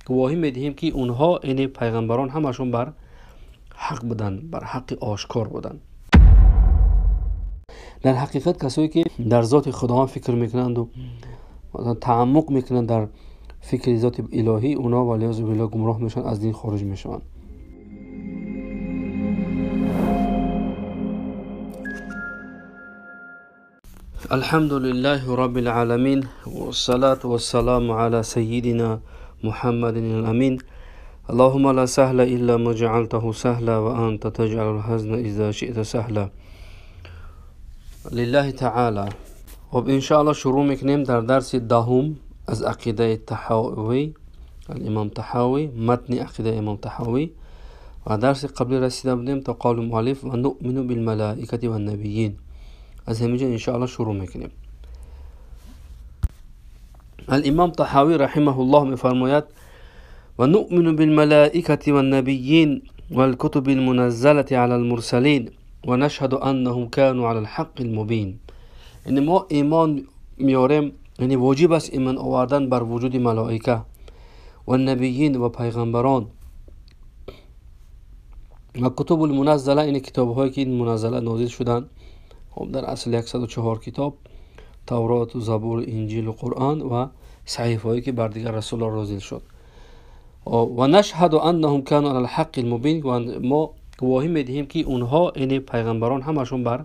гувоҳӣ медиҳем, ки онҳо, яъне пайғамбарон, ҳамашон бар ҳақ буданд, бар ҳаққи ошкор буданд. Дар ҳақиқат касое ки дар зоти Худованд фикр мекунанду таъаммуқ мекунанд дар фикри зоти илоҳӣ, онҳо валиёзу биллоҳ гумроҳ мешаванд, аз дин хориҷ мешаванд. الحمد لله رب العالمين والصلاة والسلام على سيدنا محمد الأمين. اللهم لا سهل إلا ما جعلته سهلا وأنت تجعل الحزن إذا شئت سهلا. لله تعالى. خب إن شاء الله شروع میکنیم در درس دهم از عقیده طحاوی، الامام طحاوی، متن عقیده امام طحاوی. و درس قبلی رسیده بودیم تا قول مؤلف و نؤمن بالملائکة والنبیین. از همینجا ان شاء الله شروع میکنیم. الامام طحاوی رحمه الله میفرماید و نؤمن بالملائکة والنبیین والكتب المنزلة على المرسلین و نشهد انهم كانوا على الحق المبین. یعنی ما ایمان میاریم، یعنی واجب است ایمان آوردن بر وجود ملائکه و نبیین و پیغمبران و کتب المنزله، یعنی کتاب هایی که این منزله نازل شدند. خب در اصل 104 کتاب، تورات و زبور، انجیل و قرآن و صحیفه هایی که بر دیگر رسول الله نازل شد. و نشهد انهم كانوا على الحق المبین، و ما گواهی میدهیم که اونها، یعنی پیغمبران، همشون بر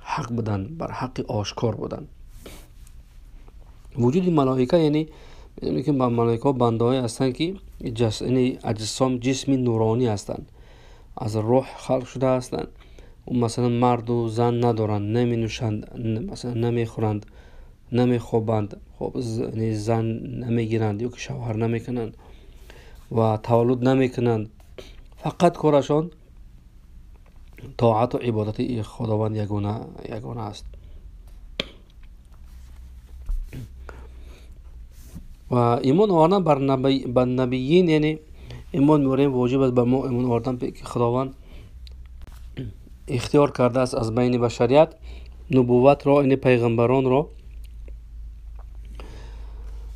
حق بودند، بر حق آشکار بودند. وجود ملائکه، یعنی میدونید که ملائکه بنده های هستند که یعنی اجسام، جسم نورانی هستند، از روح خلق شده هستند. و مثلا مرد و زن ندارند، نمی نوشند، مثلا نمی خورند، نمی خوابند، خب یعنی زن نمیگیرند یا که شوهر نمیکنند و تولد نمیکنند. فقط کارشان طاعت و عبادت خداوند یگانه است. و ایمان آوردن بر نبیین، یعنی ایمان میاریم، واجب است بر ما ایمان آوردن که خداوند اختیار کرده است از بین بشریت نبوت را، یعنی پیغمبران را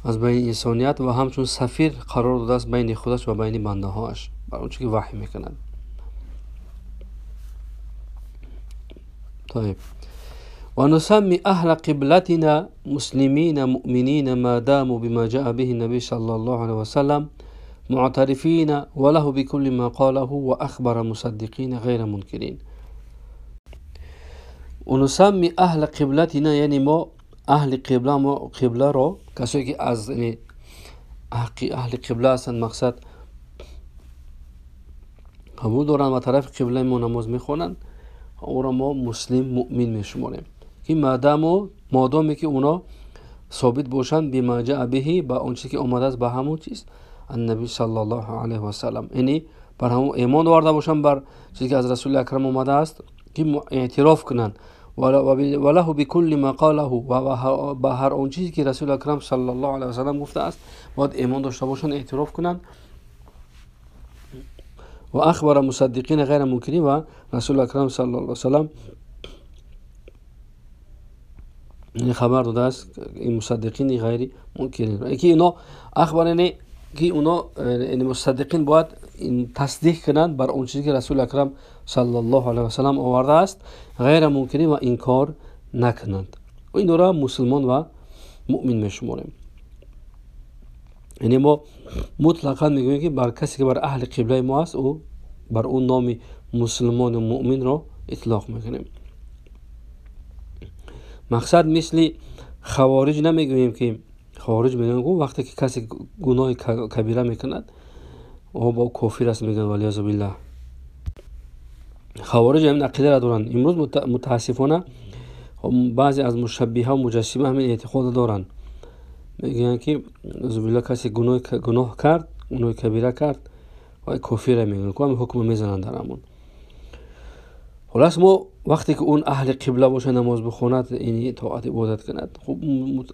از بین انسانیت، و همچون سفیر قرار داده است بین خودش و بین بنده هاش، بر اونچه که وحی میکنند. طيب ونسمي أهل قبلتنا مسلمين مؤمنين ما داموا بما جاء به النبي صلى الله عليه وسلم معترفين وله بكل ما قاله وأخبر مصدقين غير منكرين. ونسمي أهل قبلتنا، یعنی ما اهل قبله، ما قبله را، کسایی که از یعنی اهل قبله هستند، مقصد قبول دارند و طرف قبله ما نماز میخوانند، او را ما مسلم مؤمن میشماریم که مادامی که اونا ثابت باشند بما جاء به، با اون چیزی که آمده است به همون چیز النبی صلی الله علیه و سلم، یعنی بر همون ایمان آورده باشند بر چیزی که از رسول اکرم آمده است، که اعتراف کنند و له بكل ما قاله، و به هر آن چیزی که رسول اکرم صلی الله علیه و سلم گفته است باید ایمان داشته باشند، اعتراف کنند. و اخبر مصدقین غیر منکرین، و رسول اکرم صلی الله علیه و سلم خبر داده است این مصدقین غیر منکرین، که اینا اخبار، یعنی که اونا یعنی مصدقین باید تصدیق کنند بر اون چیزی که رسول اکرم صلی الله علیه و سلم آورده است، غیر منکرین و انکار نکنند. و این را مسلمان و مؤمن میشماریم. یعنی ما مطلقا میگوییم که بر کسی که بر اهل قبله ما است، او بر اون نام مسلمان و مؤمن را اطلاق میکنیم. مقصد مثل خوارج نمیگوییم که خوارج میگن وقتی که کسی گناه کبیره میکند او با کافر است میگن، ولیعظ بالله. خوارج همین عقیده را دارند. امروز متاسفانه بعضی از مشبهه و مجسمه همین اعتقاد دارند، میگن که نعوذ بالله کسی گناه کرد، گناه کبیره کرد و کافر میگن، که هم حکم میزنند در همون. خلاص ما وقتی که اون اهل قبله باشه نماز بخواند، یعنی طاعت عبادت کند، خب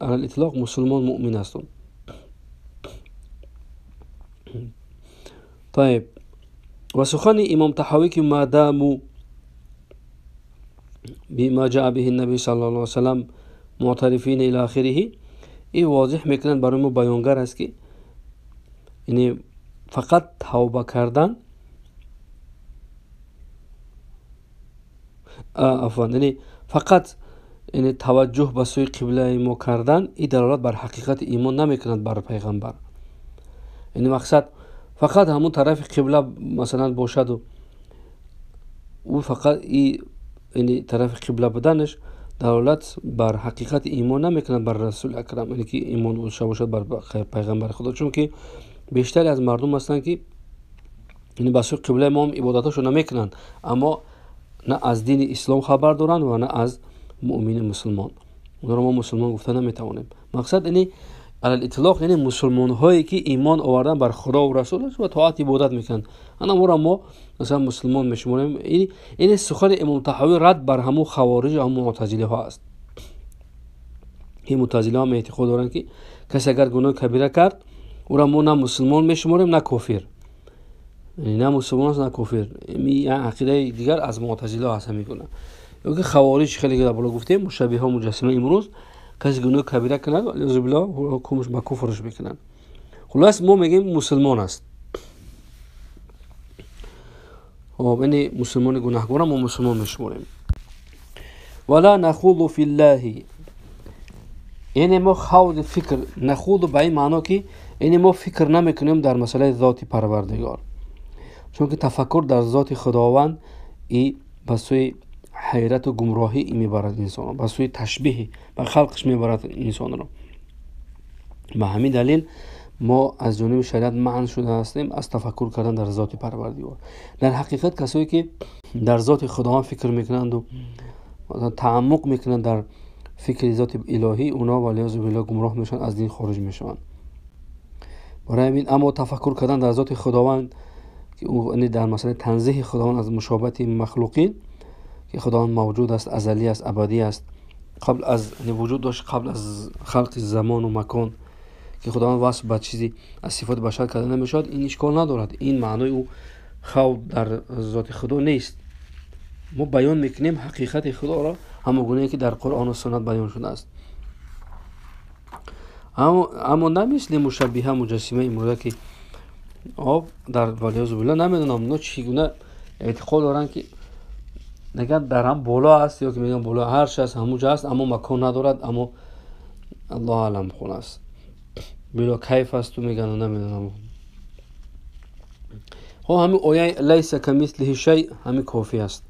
علی الاطلاق مسلمان مؤمن هستند. طيب و سخن امام طحاوی که ما داموا بما جاء به النبي صلی الله علیه و سلم معترفین الی آخره، این واضح میکنند برای ما، بیانگر است که Яъне фақат тавба кардан, афван, яъне фақат яъне таваҷҷӯҳ ба сӯи қиблаи мо кардан ин далолат бар ҳақиқати имон намекунад бар пайғамбар. Яъне мақсад фақат ҳамон тарафи қибла масалан бошаду ӯ фақат яъне тарафи қибла буданаш далолат бар ҳақиқати имон намекунад бар расули акрам, яъне ки имон дошта бошад бар пайғамбари худо. Чунки бештаре аз мардум ҳастанд ки яъне ба сӯи қиблаи мо ҳам ибодатҳошо намекунанд, аммо на аз дини ислом хабар доранд ва на аз муъмини мусулмон. Онҳоро мо мусулмон гуфта наметавонем. Мақсад яъне алал-итлоқ яъне мусулмонҳое ки имон овардан бар худо ва расулаш ва тоат ибодат мекунанд, ана моро мо масалан мусулмон мешуморем. Ин сухани имом Таҳавӣ рад бар ҳамун хавориҷ ва ҳамун муътазилиҳо аст. Ин муътазилиҳо ҳам эътиқод доранд ки касе агар гуноҳи кабира кард, ӯро мо на мусулмон мешуморем, на кофир. Яъне на мусулмон аст, на кофир. Ин ақидаи дигар аз муътазилиҳо аст ҳамин гуна. Ё ки хавориҷ хеле ки дар боло гуфтем, мушаббиҳо муҷассима имрӯз касе гуноҳи кабира кунад, валиёзу биллоҳ, ҳукмаш ба куфрш мекунанд. Хулос мо мегӯем мусулмон аст. Хоб, яъне мусулмони гунаҳгорам мо мусулмон мешуморем. Вала нахуду филлаҳи, яъне мо хавди фикр, нахуду ба ин маъно ки яъне мо фикр намекунем дар масъалаи зоти Парвардигор, чунки тафаккур дар зоти Худованд и ба сӯи ҳайрату гумроҳӣ мебарад инсонро, ба сӯи ташбиҳи ба халқш мебарад инсонро. Ба ҳамин далел мо аз ҷониби шариат манъ шуда ҳастем аз тафаккур кардан дар зоти Парвардигор. Дар ҳақиқат касое ки дар зоти Худованд фикр мекунанду таъаммуқ мекунанд дар фикри зоти илоҳӣ, онҳо валиёзу биллоҳ гумроҳ мешаванд, аз дин хориҷ мешаванд. Барои ҳамин аммо тафаккур кардан дар зоти Худованд, ки ӯ дар масъалаи танзиҳи Худованд аз мушобиҳати махлуқин, ки Худованд мавҷуд аст, азалӣ аст, абадӣ аст, қабл аз вуҷуд дошт, қабл аз халқи замону макон, ки Худованд васф ба чизе аз сифоти башар карда намешавад, ин ишкол надорад. Ин маънои ӯ хавф дар зоти Худо нест. Мо баён мекунем ҳақиқати Худоро ҳамон гунае ки дар Қуръону суннат баён шудааст. Аммо на мисли мушаббиҳа муҷассима имрӯза ки об дар валиёзу биллоҳ намедонам онҳо чӣ гуна эътиқод доранд ки мегӯянд дар ҳам боло аст ё ки мегӯянд боло арш аст, ҳамун ҷо аст, аммо макон надорад, аммо Аллоҳ аълам хун аст, било кайф асту мегӯянд, намедонам. Хоб, ҳамин ояи лайса камислиҳи шай ҳамин кофӣ аст.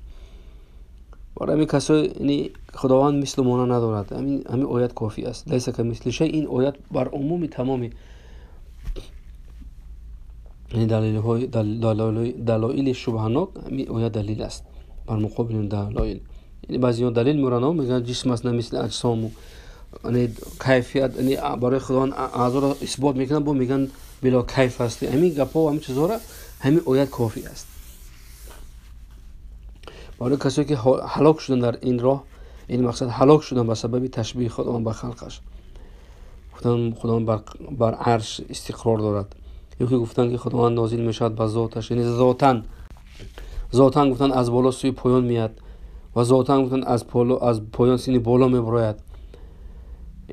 Барои ҳамин касое, яъне Худованд мислу мона надорад, ҳамин оят кофӣ аст. Лайса камислиҳи шай, ин оят бар умуми тамоми далилҳои далоили шубҳанок ҳамин оят далил аст бар муқобили далоил. Яъне баъзеҳо далил меоранд, мегӯянд ҷисм аст на мисли аҷсому, яъне кайфият, яъне барои Худованд аъзоро исбот мекунанд, бо мегӯянд било кайф аст. Ҳамин гапҳо ва ҳамин чизҳоро ҳамин оят кофӣ аст. Барои касое ки ҳалок шуданд дар ин роҳ, ин мақсад ҳалок шуданд ба сабаби ташбиҳи Худованд ба халқаш. Гуфтанд Худованд бар арш истиқрор дорад, ё ки гуфтанд ки Худованд нозил мешавад ба зоташ, яъне зотан гуфтанд аз боло сӯи поён меяд ва зотан гуфтанд аз поён сини боло мебарояд.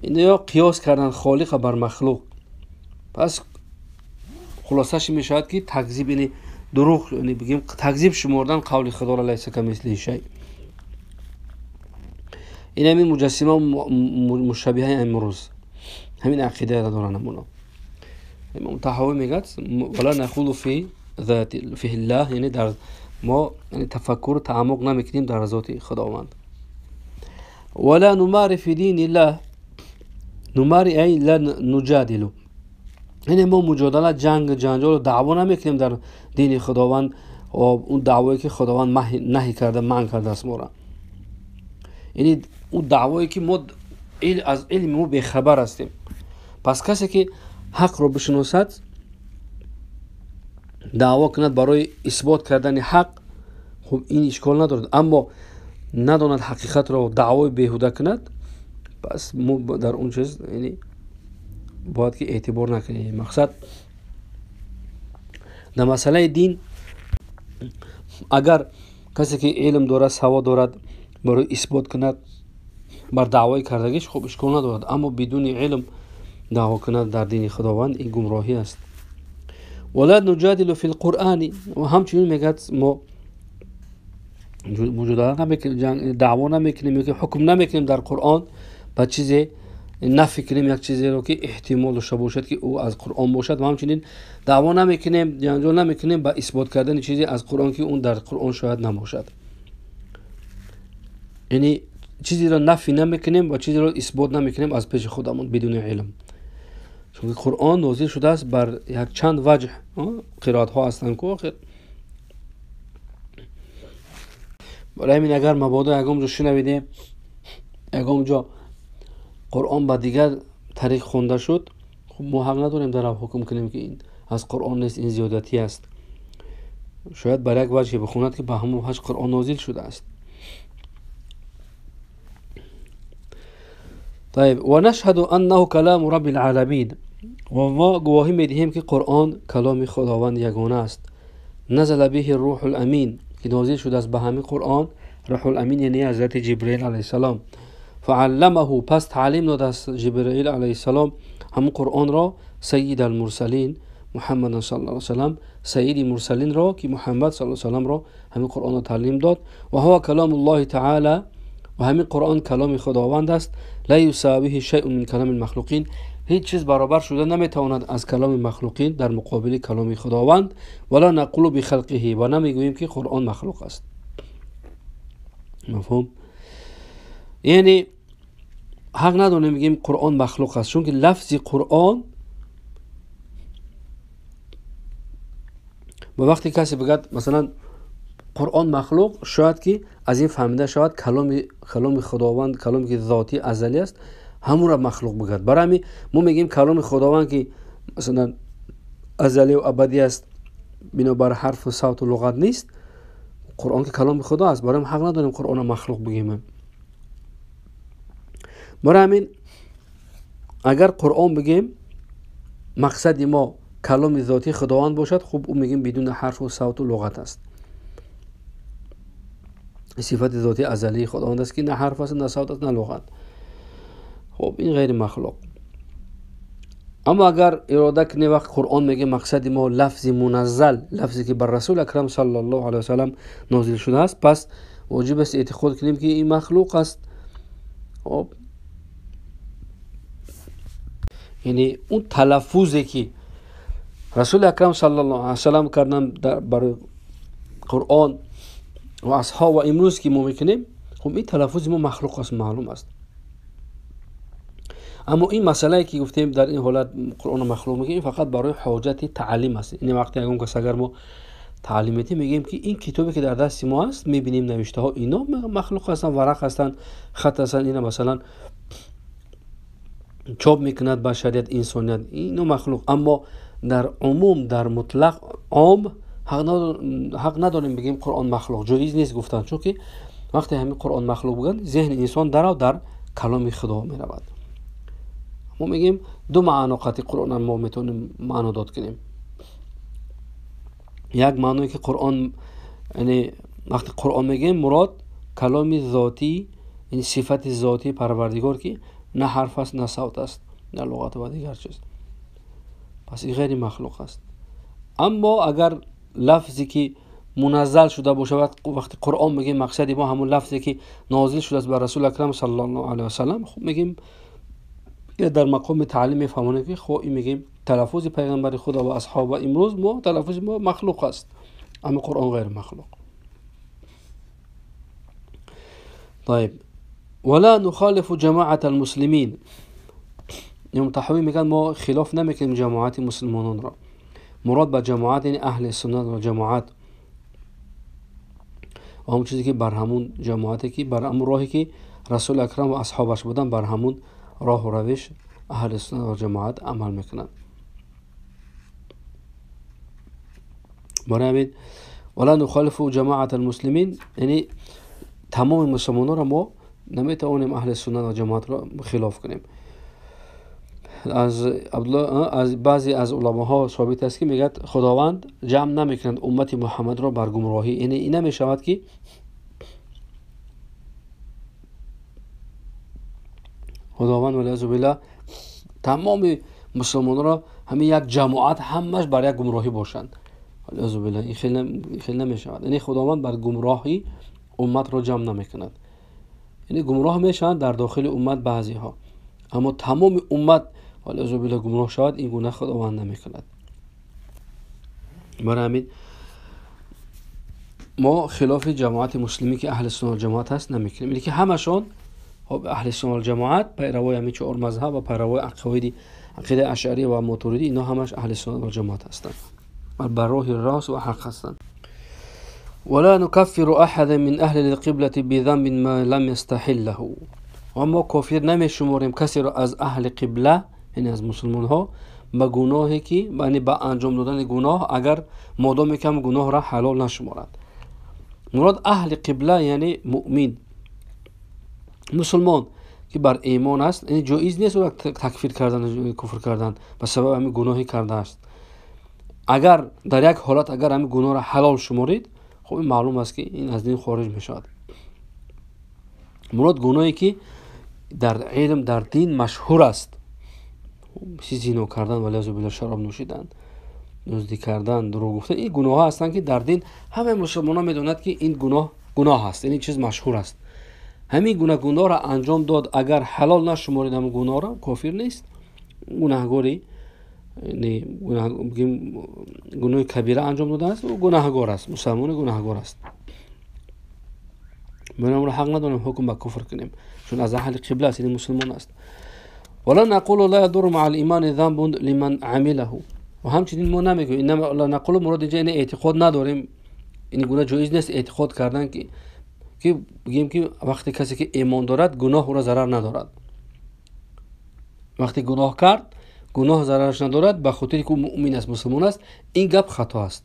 Ино қиёс карданд холиқа бар махлуқ. Пас хулосаш мешавад ки такзиб, яъне дурӯғ, яъне бигем такзиб шумордан қавли Худоро лайса камислиҳи шай. Ин ҳамин муҷассима мушаббиҳаи имрӯз ҳамин ақидаро доранд ҳамоно. Имом Таҳавӣ мегӯяд вала нахуду фи зати филлаҳ, яъне дар мо яъне тафаккуру таъаммуқ намекунем дар зоти Худованд. Вала нумари фи диниллаҳ, нумари ай ла нуҷадилу, яъне мо муҷодала, ҷанг, ҷанҷолу даъво намекунем дар дини Худованд, он даъвое ки Худованд наҳӣ карда, манъ кардааст моро. Яъне он даъвое ки мо аз илми мо бехабар ҳастем. Пас касе ки ҳақро бишиносад, даъво кунад барои исбот кардани ҳақ, хуб ин ишкол надорад. Аммо надонад ҳақиқатро, даъвои беҳуда кунад, пас мо дар он чиз яъне бояд ки эътибор накунем. Мақсад дар масъалаи дин агар касе ки илм дорад, савод дорад, барои исбот кунад бар даъвои кардагиш, хуб ишкол надорад. Аммо бидуни илм даъво кунад дар дини Худованд, ин гумроҳӣ аст. ولا نجادل في القرآن و همچنین میگه ما مجادله نمیکنیم، دعوا نمیکنیم، که حکم نمیکنیم در قرآن با چیزی نفی کنیم یک چیزی رو که احتمال داشته باشد که او از قرآن باشد، و همچنین دعوا نمیکنیم، جنجال نمیکنیم با اثبات کردن چیزی از قرآن که اون در قرآن شاید نباشد. یعنی چیزی را نفی نمیکنیم و چیزی را اثبات نمیکنیم از پیش خودمون بدون علم، چون قرآن نازل شده است بر یک چند وجه قرائت ها هستند که آخر. برای همین اگر مبادا یکم جا شنویدیم یکم جا قرآن با دیگر طریق خوانده شد، خب ما حق نداریم در حکم کنیم که این از قرآن نیست، این زیادتی است. شاید بر یک وجه بخوند که به همون وجه قرآن نازل شده است. طيب ونشهد انه کلام رب العالمین، و ما گواهی میدهیم که قرآن کلام خداوند یگانه است. نزل به الروح الامین، که نازل شده است به همین قرآن روح الامین، یعنی حضرت جبرئیل علیه السلام. فعلمه، پس تعلیم داد است جبرئیل علیه السلام هم قرآن را سید المرسلین محمد صلی الله علیه و سلم، سید مرسلین را که محمد صلی الله علیه و سلم را همین قرآن را تعلیم داد. و هو کلام الله تعالی، و همین قرآن کلام خداوند است. لا یساویه شیء من کلام المخلوقین، هیچ چیز برابر شده نمیتواند از کلام مخلوقین در مقابل کلام خداوند. ولا نقول بخلقه، و نمیگوییم که قرآن مخلوق است. مفهوم؟ یعنی حق نداریم میگیم قرآن مخلوق است، چون که لفظ قرآن و وقتی کسی بگد مثلا قرآن مخلوق، شاید که از این فهمیده شود کلام خداوند، کلامی که ذاتی ازلی است، همون را مخلوق بگد. برای همین ما میگیم کلام خداوند که مثلا ازلی و ابدی است، بنابر حرف و صوت و لغت نیست، قرآن که کلام خدا است، برای حق نداریم قرآن مخلوق بگیم. برای همین اگر قرآن بگیم مقصد ما کلام ذاتی خداوند باشد، خب او میگیم بدون حرف و صوت و لغت است. صفت ذاتی ازلی خداوند است که نه حرف است، نه صوت است، نه لغت. خب این غیر مخلوق. اما اگر اراده کنی وقت قرآن میگه مقصد ما لفظ منزل، لفظی که بر رسول اکرم صلی الله علیه و سلم نازل شده است، پس واجب است اعتقاد کنیم که این مخلوق است. خب یعنی اون تلفظی که رسول اکرم صلی الله علیه و سلم کردن برای قرآن و اصحاب و امروز که ما میکنیم، خب این تلفظ ما مخلوق است، معلوم است. اما این مسئله که گفتیم در این حالت قرآن مخلوق میگیم، این فقط برای حاجت تعلیم است. این وقتی اگه کس اگر ما تعلیم میدیم میگیم که این کتابی که در دست ما است، میبینیم نوشته ها اینا مخلوق هستن، ورق هستن، خط هستن، اینا مثلا چاپ میکند بشریت انسانیت، اینو مخلوق. اما در عموم در مطلق عام حق نداریم بگیم قرآن مخلوق، جایز نیست گفتن، چون که وقتی همین قرآن مخلوق بگن ذهن انسان در کلام خدا میرود. ما میگیم دو معنا قطعی قرآن ما میتونیم معنا داد کنیم. یک معنی که قرآن، یعنی وقتی قرآن میگیم مراد کلام ذاتی، این صفت ذاتی پروردگار که نه حرف است، نه صوت است، نه لغت و دیگر چیز، پس این غیر مخلوق است. اما اگر لفظی که منزل شده باشد، وقتی قرآن میگیم مقصد ما همون لفظی که نازل شده است بر رسول اکرم صلی الله علیه و سلم، خب میگیم در مقام تعلیم میفهمونه که خب این میگیم تلفظ پیغمبر خدا و اصحاب و امروز ما تلفظ ما مخلوق است، اما قرآن غیر مخلوق. طيب ولا نخالف جماعة المسلمين، امام طحاوی میگن ما خلاف نمیکنیم جماعت مسلمانان را. مراد با جماعت یعنی اهل سنت و جماعت، و همون چیزی که بر همون جماعتی که بر همون راهی که رسول اکرم و اصحابش بودن، بر همون راه و روش اهل سنت و جماعت عمل میکنن. برای همین ولا نخالف جماعت المسلمین، یعنی تمام مسلمانان را ما نمیتوانیم اهل سنت و جماعت را خلاف کنیم. از بعضی از علماها ثابت است که میگه خداوند جمع نمیکند امت محمد را بر گمراهی، یعنی این نمیشود که خداوند والعیاذ بالله تمام مسلمانان را ҳамин як ҷамоат ҳамаш бар як гумроҳӣ бошанд. Аъузу биллаҳ, ин хел намешавад. Яъне Худованд бар гумроҳӣ умматро ҷамъ намекунад. Яъне гумроҳ мешаванд дар дохили уммат баъзеҳо, аммо тамоми уммат аъузу биллаҳ гумроҳ шавад, ин гуна Худованд намекунад. Барои ҳамин мо хилофи ҷамоати муслимӣ ки аҳли суннат вал ҷамоат ҳаст намекунем. Яъне ки ҳамашон аҳли суннат вал ҷамоат пайравои ҳамин чор мазҳаб ва пайравои ақидаи ашъарӣ ва мотуридӣ, инҳо ҳамаш аҳли суннат вал ҷамоат ҳастанд ва бар роҳи рост ва ҳақ ҳастанд. ولا نكفر أحدا من أهل القبلة بذنب ما لم يستحله. و ما کافر نمیشماریم کسی را از اهل قبله، یعنی از مسلمان ها، به گناهی که یعنی به انجام دادن گناه، اگر مادامی که هم گناه را حلال نشمارد. مراد اهل قبله یعنی مؤمن، مسلمان که بر ایمان است، یعنی جایز نیست او را تکفیر کردن، کفر کردن به سبب همین گناهی کرده است. اگر در یک حالت اگر همین گناه را حلال شمارید، خب این معلوم است که این از دین خارج می شود. مراد گناهی که در علم در دین مشهور است، مثل زنا کردن، والعیاذ بالله شراب نوشیدن، دزدی کردن، دروغ گفتن، این گناه ها هستند که در دین همه مسلمان ها میدونند که این گناه گناه است، این چیز مشهور است. همین گناه گناه را انجام داد، اگر حلال نشمارید هم گناه را، کافر نیست، گناهگاری، یعنی گناه کبیره انجام داده است، او گناهگار است، مسلمان گناهگار است. من امر حق نداریم حکم به کفر کنیم، چون از اهل قبله است، یعنی مسلمان است. ولا نقول لا يضر مع الايمان ذنب لمن عمله. و همچنین ما نمیگوییم لا نقول، مراد اینجا یعنی اعتقاد نداریم، این گناه جایز نیست اعتقاد کردن که بگیم که وقتی کسی که ایمان دارد گناه او را ضرر ندارد، وقتی گناه کرد گناه ضررش ندارد به خاطر که او مؤمن است، مسلمان است. این گپ خطا است،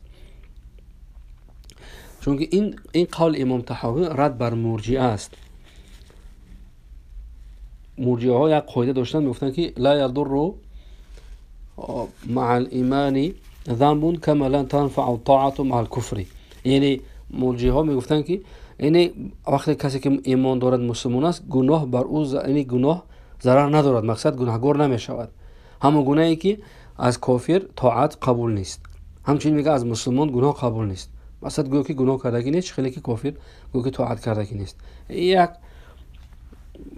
چون که این قول امام طحاوی رد بر مرجئه است. مرجئه ها یک قاعده داشتن، میگفتن که لا یضر مع الايمان ذنب كما لا تنفع الطاعه مع الكفر. یعنی مرجئه ها میگفتن که یعنی وقتی کسی که ایمان دارد مسلمان است، گناه بر او یعنی گناه ضرر ندارد، مقصد گناهگار نمیشود. همون گناهی که از کافر طاعت قبول نیست، همچنین میگه از مسلمان گناه قبول نیست. مقصد گویا که گناه کردگی نیست، خیلی که کافر گویا که طاعت کردگی نیست. یک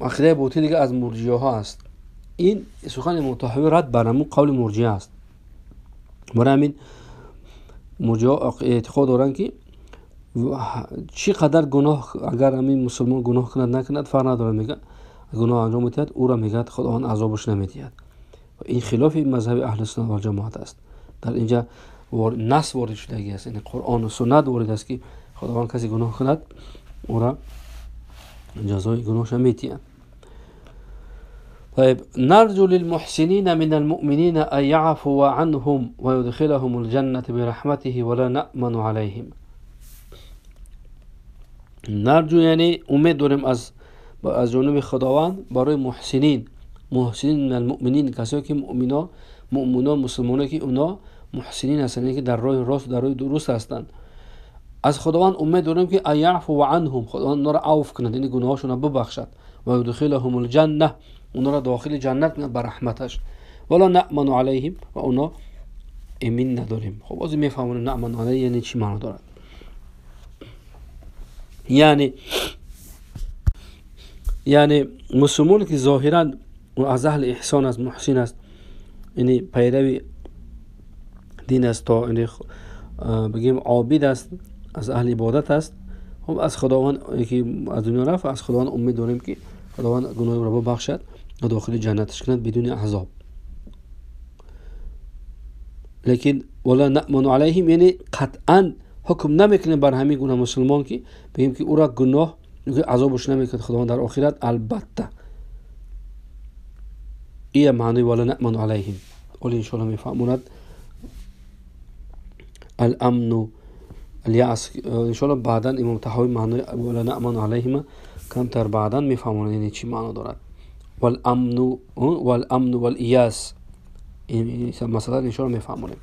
عقیده باطل دیگه از مرجئه ها است. این سخن امام طحاوی رد بر همون قول مرجئه است. برای همین مرجئه اعتقاد دارند که چی قدر گناه اگر همین مسلمان گناه کند نکند فرق نداره، میگه گناه انجام میدهد او را میگه خداوند عذابش نمیدهد. این خلاف مذهب اهل سنت و جماعت است. در اینجا نص وارد شدگی است، یعنی قرآن و سنت وارد است که خداوند کسی گناه کند او را جزای گناهش میدهد. طيب نرجو للمحسنين من المؤمنين أن يعفو عنهم ويدخلهم الجنة برحمته ولا نأمن عليهم. نرجو یعنی امید داریم از جانب خداوند برای محسنین، محسنین من المؤمنین، کسایی که مؤمنا مسلمانایی که اونا محسنین هستند، یعنی که در راه راست در راه درست هستند. از خداوند امید داریم که یعفو عنهم، خداوند اونا را عفو کند، یعنی گناهاشون را ببخشد، و یدخلهم الجنه، اونا را داخل جنت کند به رحمتش. ولا نأمن علیهم، و اونا امین نداریم. خب باز میفهمونیم نأمن علیهم یعنی چی معنا دارد. یعنی مسلمان که ظاهرا از اهل احسان است، محسن است، یعنی پیروی دین است، تا یعنی بگیم عابد است، از اهل عبادت است، خب از خداوند که از دنیا رفت، از خداوند امید داریم که خداوند گناه را ببخشد و داخل جنتش کند بدون عذاب. لیکن ولا نأمن علیهم یعنی قطعا حکم نمیکنیم بر همین گونه مسلمان که بگیم که او را گناه عذابش نمیکند خداوند در آخرت. البته این معنی ولا نأمن علیهم ولی انشاءالله میفهموند الامن الیأس. انشاءالله بعدا امام طحاوی معنی ولا نأمن علیهم کمتر بعدا میفهموند یعنی چی معنا دارد. والامن والامن والیاس این مثلا انشاءالله میفهمونیم.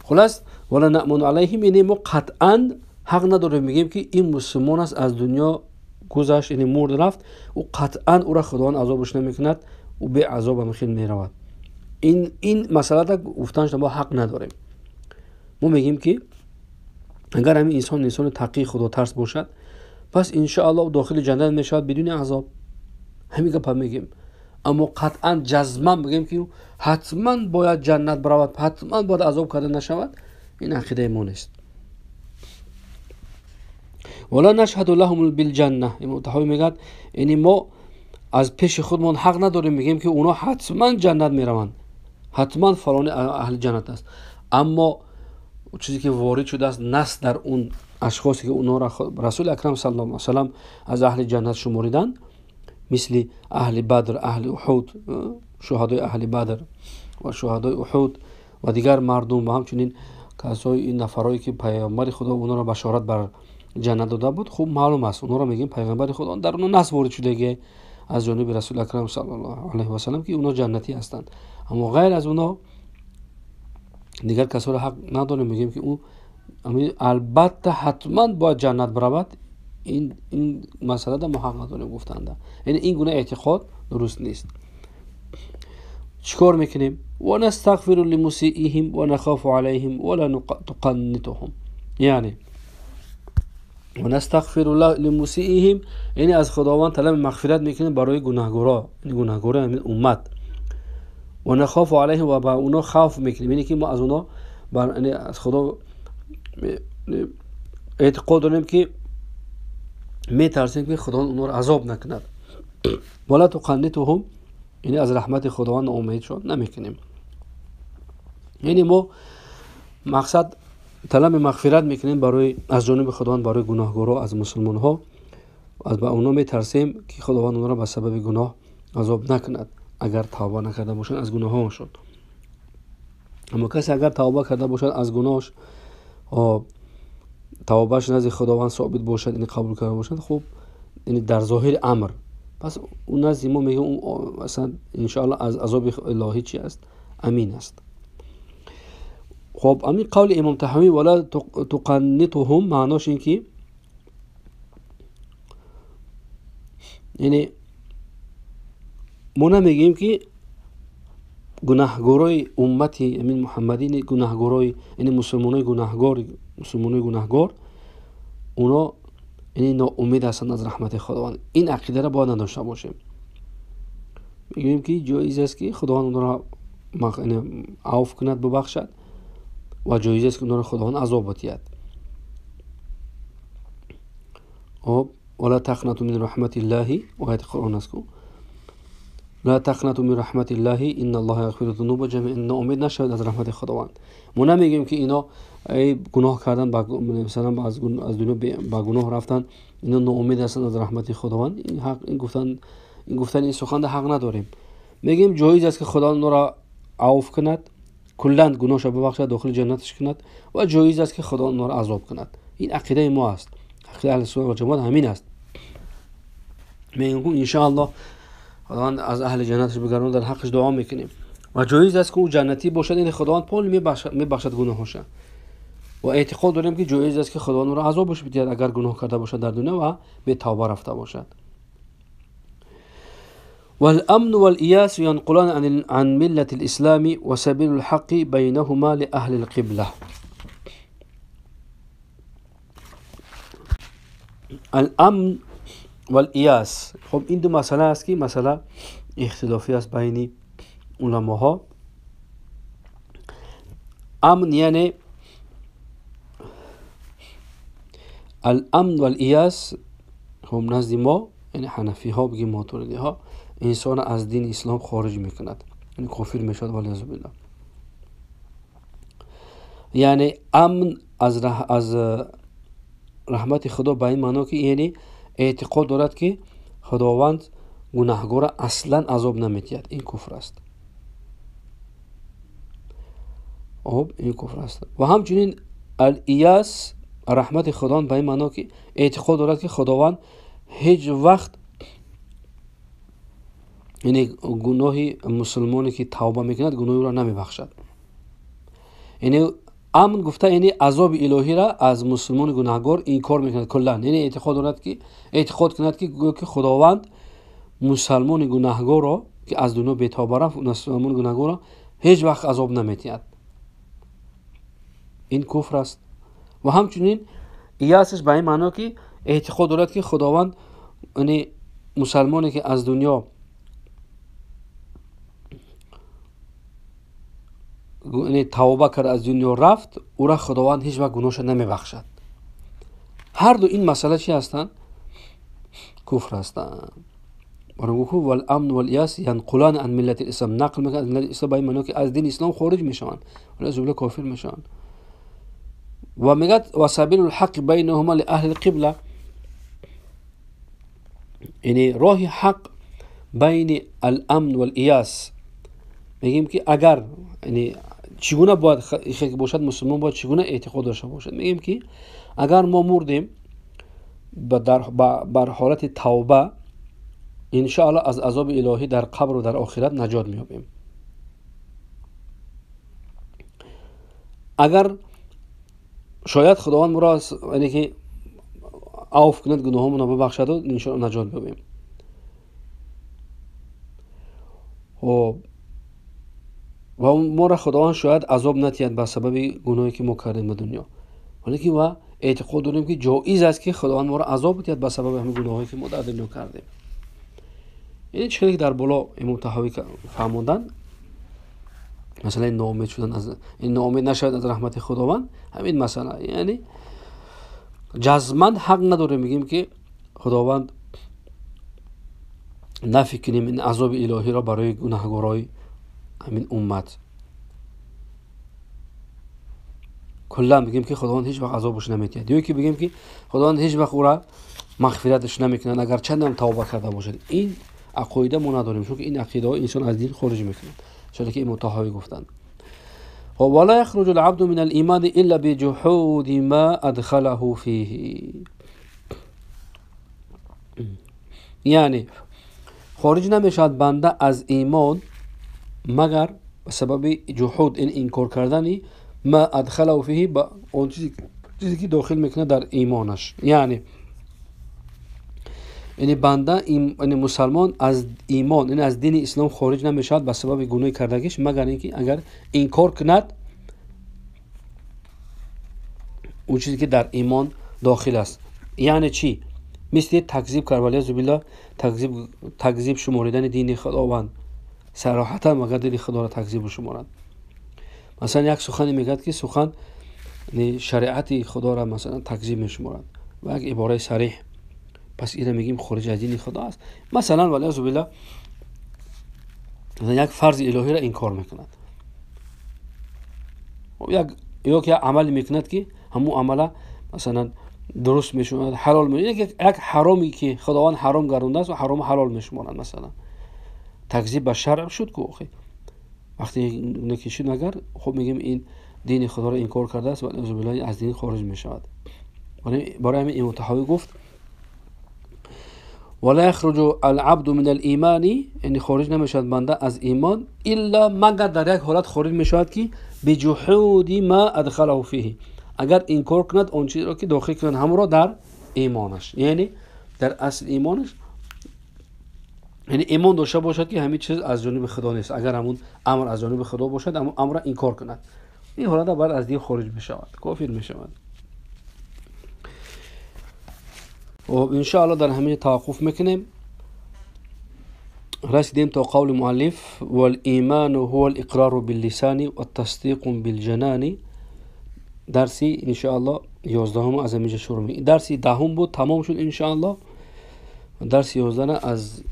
خلاص ولا نأمن علیهم یعنی ما قطعا حق نداریم میگیم که این مسلمان است از دنیا گذشت، یعنی مرد رفت، او قطعا او را خداوند عذابش نمیکند، او به عذاب هم خیلی میرود. Ин масъалада гуфтанаш мо ҳақ надорем. Мо мегӯем ки агар ҳамин инсон инсони тақии худотарс бошад, пас иншоаллоҳ дохили ҷаннат мешавад бидуни азоб. Ҳамин гапа мегӯем. Аммо қатъан ҷазман бигӯем ки ҳатман бояд ҷаннат биравад, ҳатман бояд азоб карда нашавад, ин ақидаи мо нест. Вала нашҳаду лаҳум билҷанна. Имом Таҳавӣ мегӯяд, яъне мо аз пеши худмон ҳақ надорем мегӯем ки онҳо ҳатман ҷаннат мераванд, ҳатман фалони аҳли ҷаннат аст. Аммо чизе ки ворид шудааст нас дар он ашхосе ки онҳоро Расули Акрам саллаллоҳу алайҳи васаллам аз аҳли ҷаннат шумориданд, мисли аҳли Бадр, аҳли Уҳуд, шуҳадои аҳли Бадр ва шуҳадои Уҳуд ва дигар мардум ва ҳамчунин касои ин нафарое ки пайғамбари Худо онҳоро башорат бар ҷаннат дода буд, хуб маълум аст, онҳоро мегӯем пайғамбари Худо дар онҳо нас ворид шудагӣ аз ҷониби Расули Акрам саллаллоҳу алайҳи васаллам ки онҳо ҷаннатӣ ҳастанд. Аммо ғайр аз онҳо дигар касоро ҳақ надорем мегӯем ки ӯ албатта ҳатман бояд ҷаннат биравад. Ин масъалада мо ҳақ надорем гуфтанда. Яъне ин гуна эътиқод дуруст нест. Чӣ кор мекунем? Ва настағфиру лимусииҳим ва нахофу алайҳим ва ла нуқаннитуҳум. Яъне ва настағфиру лимусииҳим, яъне аз Худованд талаби мағфират мекунем барои гунаҳгоро, гунаҳгорои ҳамин уммат. Ва нахофу алайҳим, ва ба онҳо хавф мекунем, яъне ки мо аз онҳо аз Худо эътиқод дорем ки метарсем ки Худованд онҳоро азоб накунад. Ва ла туқаннитуҳум, яъне аз раҳмати Худованд ноумед шуд намекунем. Яъне мо мақсад талаби мағфират мекунем барои аз ҷониби Худованд барои гуноҳгоро аз мусулмонҳо, аз ба онҳо метарсем ки Худованд онҳоро ба сабаби гуноҳ азоб накунад агар тавба накарда бошанд аз гуноҳоншон. Аммо касе агар тавба карда бошад аз гуноҳш, тавбааш назди Худованд собит бошад, яъне қабул карда бошад, хуб, яъне дар зоҳири амр, пас ӯ назди мо мегӯяд масалан иншоаллоҳ аз азоби илоҳӣ чи аст? Амин аст. Хоб, ҳамин қавли Имом Таҳавӣ вала туқаннитуҳум маънош ин ки яъне мо намегӯем ки гунаҳгорои уммати амин Муҳаммадӣ, гунаҳгорои яъне мусулмонои гунаҳгор, мусулмонои гунаҳгор оно яъне ноумед ҳастанд аз раҳмати Худованд. Ин ақидаро бояд надошта бошем. Мегӯем ки ҷоиз аст ки Худованд онҳоро авф кунад, бубахшад, ва ҷоиз аст ки онҳоро Худованд азоб диҳад. Хоб, вала тақнату мин раҳматиллаҳи, ояти Қуръон аст ку, ла тақнату мин раҳматиллаҳи инналлоҳа яғфиру зунуба ҷамиан, ноумед нашавед аз раҳмати Худованд. Мо намегӯем ки ино гуноҳ кардан, масалан аз дунё ба гуноҳ рафтан, ино ноумед ҳастанд аз раҳмати Худованд. Ин ҳақ, ин гуфтан, ин гуфтани ин суханда ҳақ надорем. Мегӯем ҷоиз аст ки Худованд онҳоро авф кунад, куллан гуноҳашро бибахшад, дохили ҷаннаташ кунад, ва ҷоиз аст ки Худованд онҳоро азоб кунад. Ин ақидаи мо аст. Ақидаи аҳли суннат ва ҷамоат ҳамин аст. Мегӯем ки иншоаллоҳ Худованд аз аҳли ҷаннаташ бигардонад, дар ҳаққаш дуо мекунем. Ва ҷоиз аст ки ӯ ҷаннатӣ бошад, яъне Худованд пол мебахшад гуноҳашро. Ва эътиқод дорем ки ҷоиз аст ки Худованд ӯро азобаш бидиҳад агар гуноҳ карда бошад дар дунё ва бетавба рафта бошад. والأمن والإياس ينقلان عن ملة الإسلام وسبيل الحق بينهما لأهل القبلة. الأمن والإياس، خب این دو مسئله است که مسئله اختلافی است بین علماها. امن یعنی الامن والإياس، خب نزد ما یعنی حنفی ها بگیم ماتوریدی ها، انسان از دین اسلام خارج میکند، یعنی کافر میشود والعیاذ بالله. یعنی امن از رحمت خدا به این معنا که یعنی اعتقاد دارد که خداوند گناهگار اصلا عذاب نمیدهد، این کفر است. خب این کفر است. و همچنین الیاس رحمت خداوند به این معنا که اعتقاد دارد که خداوند هیچ وقت یعنی گناه مسلمانی که توبه میکند گناه او را نمیبخشد. یعنی امن گفته یعنی عذاب الهی را از مسلمان گناهگار انکار میکند کلا، یعنی اعتقاد دارد که اعتقاد کند که گویا که خداوند مسلمان گناهگار را که از دنیا بی‌توبه رفت، مسلمان گناهگار را ҳеҷ вақт азоб наметиҳад. Ин куфр аст. Ва ҳамчунин иясаш ба ин маъно ки эътиқод дорад ки Худованд, яъне мусалмоне ки аз дунё тавба кард, аз дунё рафт, ӯра Худованд ҳеҷ вақт гуноҳша намебахшад. Ҳар ду ин масъала чи ҳастанд? Куфр ҳастанд. والامن والياس ينقلان عن ملة الاسلام، نقل میکنند از ملت اسلام به این معنا که از دین اسلام خارج میشوند، ولی از کافر میشوند. و میگد و سبیل الحق بینهما لاهل القبله، یعنی راه حق بین الامن والیاس. میگیم که اگر یعنی چگونه باید باشد مسلمان، باید چگونه اعتقاد داشته باشد؟ میگیم که اگر ما مردیم بر حالت توبه، انشاءالله از عذاب الهی در قبر و در آخرت نجات میابیم. اگر شاید خداوند مرا یعنی که عفو کند، گناهامون را ببخشد و انشاءالله نجات بیابیم. و ما را خداوند شاید عذاب نتید به سبب گناهی که ما کردیم در دنیا، ولی که و اعتقاد داریم که جایز است که خداوند ما را عذاب بدهد به سبب همین گناهایی که ما در دنیا کردیم. این چیزی که در بالا امام طحاوی فهموندن، مثلا ناامید شدن از این، ناامید نشود از رحمت خداوند، همین مسئله. یعنی جزما حق نداریم میگیم که خداوند نفی کنیم این عذاب الهی را برای گناهکارای همین امت. کلا بگیم که خداوند هیچ وقت عذابش نمیدهد، یا که بگیم که خداوند هیچ وقت او را مغفرتش نمیکند اگر چند هم توبه کرده باشد. این عقیده ما نداریم، چون که این عقیده ها انسان از دین خارج میکنند، چون که امام طحاوی گفتند. ولا يخرج العبد من الایمان الا بجحود ما ادخله فيه، یعنی خارج نمیشد بنده از ایمان مگر به سبب جحود، این انکار کردنی ما ادخله فيه، با اون چیزی که داخل میکنه در ایمانش. یعنی بنده، یعنی مسلمان از ایمان، یعنی از دین اسلام خارج نمیشد به سبب گناه کردگیش، مگر اینکه اگر انکار کند اون چیزی که در ایمان داخل است. یعنی چی؟ مثل تکذیب کرد، ولی بالله تکذیب شماریدن دین خداوند صراحتا، مگر دین خدا را تکذیب شمارد. مثلا یک سخنی میگد که سخن شریعت خدا را مثلا تکذیب میشمارد و یک عباره صریح، پس اینو میگیم خارج از دین خدا است. مثلا ولی بالله یک فرض الهی را انکار میکند، یک یا که عمل میکند که همون عمل مثلا درست میشود، حلال میشود، یک حرامی که خداوند حرام گردونده است و حرام حلال میشمارند، مثلا تکذیب به شرع شد که وقتی نکشید مگر خب میگیم این دین خدا را انکار کرده است و نعوذ بالله از دین خارج میشود. برای همین امام طحاوی گفت ولا يخرج العبد من الايمان، یعنی خارج نمیشود بنده از ایمان الا مگر در یک حالت خارج میشود که بجحود ما ادخله فيه، اگر انکار کند اون چیزی را که داخل کند هم را در ایمانش، یعنی در اصل ایمانش، یعنی ایمان داشته باشد که همین چیز از جانب خدا نیست، اگر همون امر از جانب خدا باشد همون امر را انکار کند، این حالت بعد از دین خارج میشود، کافر میشود. و انشاءالله در همین توقف میکنیم. رسیدیم تا قول مؤلف والایمان هو الاقرار باللسان والتصدیق بالجنان. درسی انشاءالله 11 از اینجا شروع میکنیم. درسی 10 بود، تمام شد انشاءالله. درس 11 از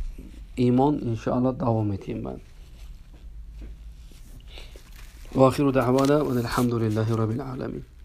ایمان انشاءالله دوام میتیم. بعد و آخر دعوانا و الحمد لله رب العالمین.